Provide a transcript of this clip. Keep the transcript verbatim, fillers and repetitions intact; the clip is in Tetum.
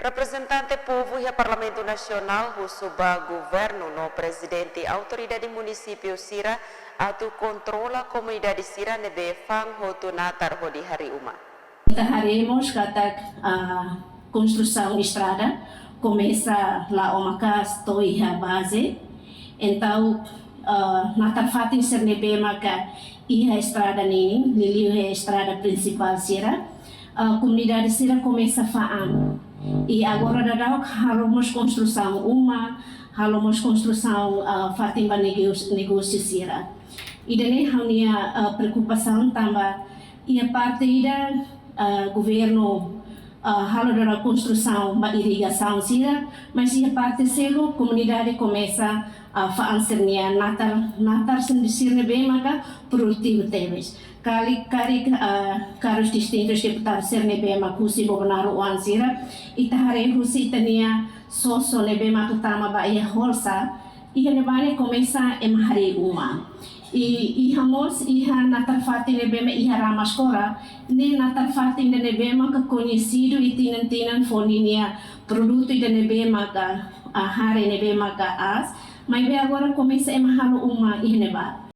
Reprezentante povu iha Parlamentu Nasionál husu ba governu no prezidente autoridade munisípiu sira atu kontrola komunidade sira ne'ebé fa'an hotu natar hodi harii uma. Ita haree mós katak, ah, konstrusaun estrada komesa la'o maka'as to'o iha baze. Entaun, ah, natar fatin sira ne'ebé maka iha estrada ninin, liuliu iha estrada prinsipál sira, ah, komunidade sira komesa fa'an. I agora daudaun halo mós konstrusaun uma, halo mós konstrusaun, ah, fatin ba negósiu, negósiu sira. Ida-ne'e ha'u-nia, ah, preokupasaun tanba iha parte ida, ah, governu, ah, halo daudaun konstrusaun ba irrigasaun sira, mas iha parte seluk komunidade komesa, ah, fa'an sira-nia natar, natar sira ne'ebé maka produtivu tebes. Karik, karik, ah, karus distintus deputadu sira ne'ebé maka husi Bobonaro oan sira, ita haree husi ita-nia soso ne'ebé maka tama ba iha Holsa, iha ne'ebá ne'e komesa ema harii uma. I, iha mós, iha natar fatin ne'ebé mak iha Ramaskora, ne'e natar fatin ida ne'ebé maka koñesidu i tinan-tinan fó ninia produtu ida ne'ebé maka, ah, hare ne'ebé maka aas, maibé agora komesa ema halo uma iha ne'ebá.